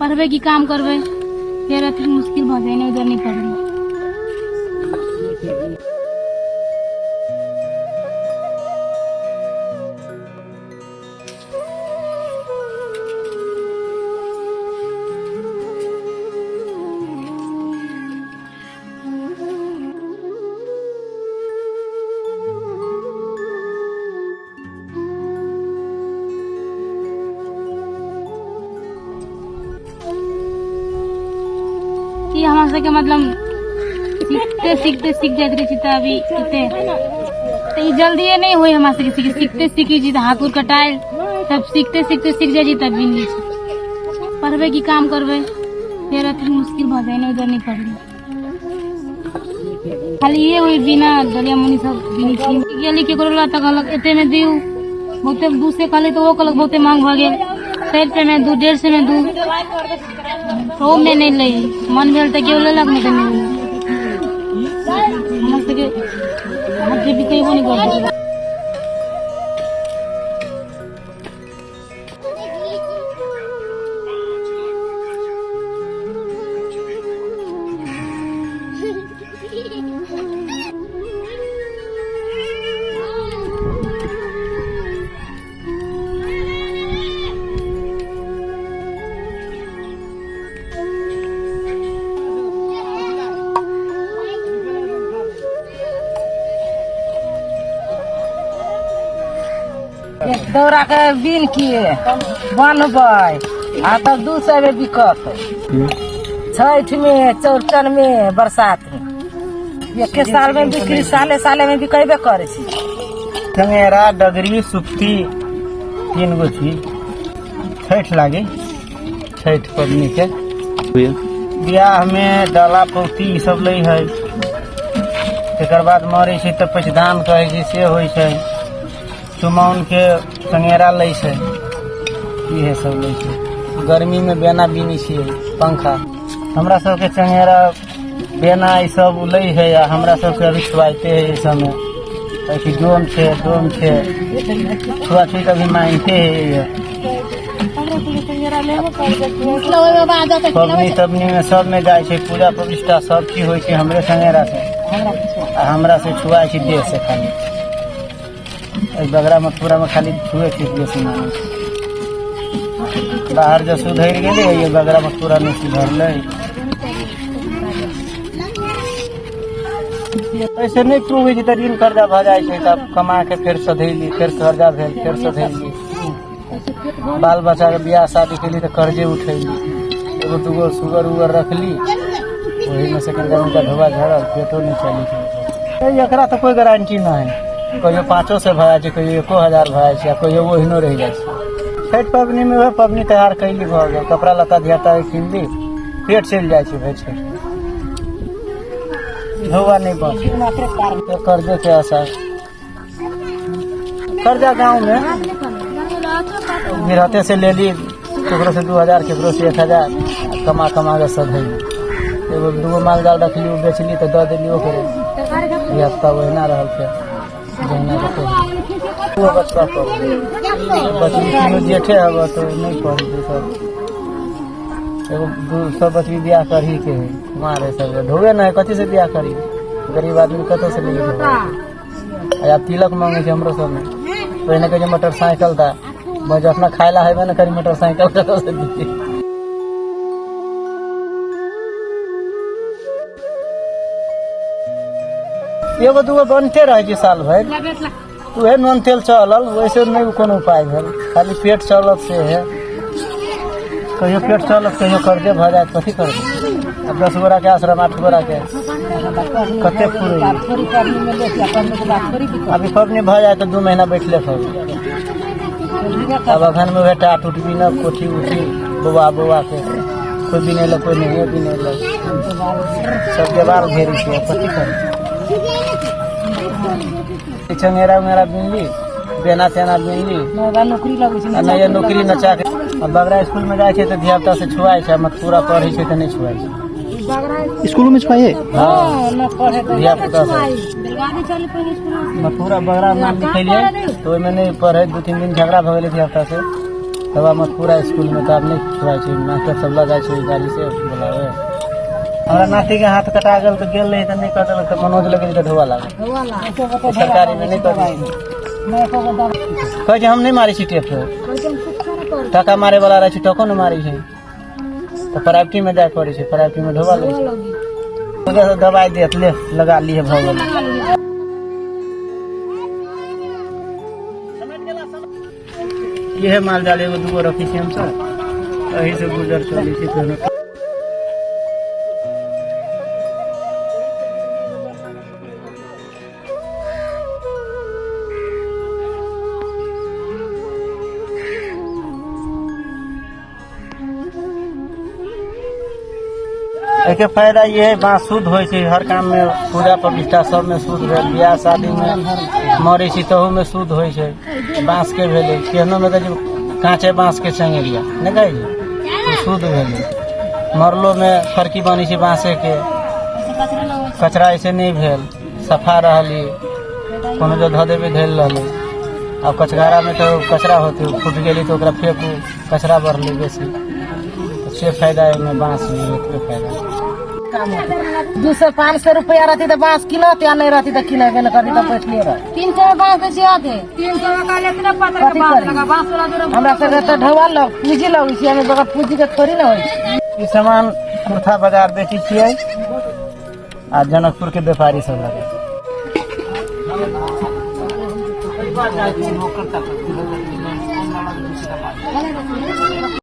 पढ़बै की काम करबै, फेर अथी मुश्किल भऽ जाइ, नहि उधर नहि पढ़बै। ई हमरा सबके मतलब सीखते सीखते सीख जाइत रहै छी तऽ अभी एते तऽ ई जल्दिए नहि होइ हमरा सबके सीखे। सीखते सीखै छी तऽ हाथ उर कटायल, तब सीखते सीखते सीख जाइ छी तब बिन लै छी। पढ़बै की काम करबै, फेर अथी मुश्किल भऽ जाइ, नहि उधर नहि पढ़बै। खाली इहे होइ बिना डलिया मुनि सब बिनै छी। गेली केकरो लग तऽ कहलक एतेमे दियौ, बहुते 200 कहली तऽ ओ कहलक बहुते महग भऽ गेल, 100 रुपैआमे दू, 150मे दू, तऽ ओमे नहि लै। मन भेल तऽ केओ लेलक, नहि तऽ नहि लेलक। हमर सबके हाथ जे बिकेबो नहि करै। दौरा के बीन के बनबै आ तब 200 मे बिकत। छठि में, चौड़चन में, बरसात में एके साल में बिक्री, साले साले में बिकेबे करै छी। चंगेरा, डगरी, सुप्ती, 3 गो चीज छठि लागे। छठि पबनी के बियाह में डाला पौती ई सब लै है। तकर बाद मरै छै तऽ पचदान कहै छै से होइ छै। चुमाउन के चंगेरा लै छै, इहे सब लै छै। गर्मी में बेना बिनै छियै, पंखा। हमरा सबके चंगेरा बेना ई सब लै है आ हमरा सबके अभी छुआइते है। एहि सबमे अथी डोम छै, डोम छै, छुआ छुई अभी मांगिते है। पबनी तबनी में सब में जाइ छै, पूजा प्रतिष्ठा सब चीज होइ छै हमरे चंगेरा से आ हमरा से छुआइ छै देह से खाली। एहि बगरा मथुरा में खाली छुए के बेसी मानै छै। बाहर जब सुधरि गेलै, ये बगरा मथुरा नहि सुधरलै। ऐसे नहि प्रूव होइ छै तऽ ऋण कर्जा भऽ जाइ छै, तब कमा के फेर सधैली, फेर कर्जा भेल, फेर सधैली। बाल बच्चाके बियाह शादी केली तऽ कर्जे उठैली। एगो दूगो सुगर उगर रखली, ओहीमे से कनिका मनिका धोबा झड़ल, पेटो नहि चलै छै। एकरा तऽ कोइ गारंटी नहि है। कहियो 500 भऽ जाइ छै, कहियो 1000 भऽ जाइ छै, आ कहियो ओहिनो रहि जाइ छै। छठि पबनीमे वएह पबनी त्योहार कैली भऽ गेल, कपड़ा लत्ता धियापुताके किनली, पेट चलि जाइ छै भरि छठि। धोबा नहि बचै, कर्जेके आशा। कर्जा गाँवमे गिरहते से लेली, केकरो से 2000, केकरो से 1000, कमा कमा के सधैली। एगो दूगो माल जाल रखली, ओ बेचली तऽ दऽ देली ओकरे। धियापुता ओहिना रहल छै जहिना के तहिना। दूगो बच्चा पढ़ै, बचबी तीनू जेठे हब तऽ नहि पढ़ै छै सब। एगो दू सब बचबी बियाह करही के है, कुमार है सब, ढोबे नहि कथी से बियाह करी? गरीब आदमी कतऽ से लेके ढोबे? आ आब तिलक मांगे छै हमरो सबमे। पहिने कहै छै मोटरसाइकिल दा, बस अपना खाय ला हेबे ने करी, मोटरसाइकिल कतऽ से दियै? एगो दूगो बनते रहै छै साल भरि, उहे नून तेल चलल, वैसे नहि कोनो उपाय भेल, खाली पेट चलत से है। कहियो पेट चलत, कहियो कर्जे भऽ जायत, कथी करबै? आब 10 गोराके आश्रम, 8 गोराके कते पुरै? अभी पबनी भऽ जायत तऽ 2 महीना बैठले खबै। आब अखनमे उहे टाट उट बिनब, कोठी उठी बौआ बौआ के कोइ बिनेलक, कोइ नहिए बिनेलक, सब देवाल घेरै छै, कथी करबै? चंगेरा उंगेरा बिनली, बेना तेना बिनली। नौकरी लगै छै। आ नहि नौकरी नचा के। आ बगरा स्कूल में जाइ छै तऽ धिया पुता से छुआइ छै, मत पूरा पढ़ै छै तऽ नहि छुआइ छै। स्कूल में छुआए? हँ, न पढ़े। धिया पुता से मथुरा बगरा नाम लिखेलियै तऽ ओहिमे नहि पढ़ै। 2-3 दिन झगड़ा भऽ गेलै धिया पुता से। तब मधेपुरा स्कूलमे तऽ आब नहि छुआइ छै, मास्टर सब लऽ जाइ छै गाड़ीसँ बोलाबै। हमरा नातीके हाथ कटा गेल तऽ गेल रही तऽ नहि कऽ देलक, तऽ मनोज लग गेल तऽ ढोआ लागल। सरकारीमे नहि कऽ दै छै। कहै छै हम नहि मारै छी टेप, टाका मारै वाला रहै छै, टको नहि मारै छै, तऽ प्राइवेटीमे जाय पड़ै छै, प्राइवेटीमे ढोआ लै छै। ओकरा दबाइ देत, ले लगा लिए, भऽ गेल। इहे माल जाल एगो दूगो रखै छी हमसब, एही से गुजर चलै छै कोनो। एहिके फायदा ये है, बाँस शुद्ध होइ छै हर काममे, पूजा प्रतिष्ठा सबमे शुद्ध भेल, बियाह शादीमे, मरै छी तहूमे शुद्ध होइ छै। बाँसके भेलै, केहनोमे कहै छै काँचे बाँसके चंगेरिया नहि कहै छै, ओ शुद्ध भेलै। मरलोमे फरकी बनै छै बाँसेके, कचरा ऐसे नहि भेल, सफा रहली, कोनो जो धऽ देबै धैल रहलै। आब कचगारामे तऽ कचरा होतै, फूटि गेली तऽ ओकरा फेकू, कचरा बढ़लै बेसी। तऽ से फायदा एहिमे बाँसमे, एतबे फायदा। 200 500 रुपया रहती तऽ बाँस किनत, या नहि रहती तऽ किनेबे नहि करती, तऽ बैठले रह। 300 में बाँस दै छै, 300 में कहले इतना पातर कथी के बाँस करी? लगा बाँस वाला जोड़ा। हमरा सबके तऽ ढौआ लग पूंजी लगै छै, एहिमे बगैर पूंजी के थोड़ी ने होइ छै। ई सामान कुर्था बाजार बेचै छियै आ जनकपुर के व्यापारी सब लगे।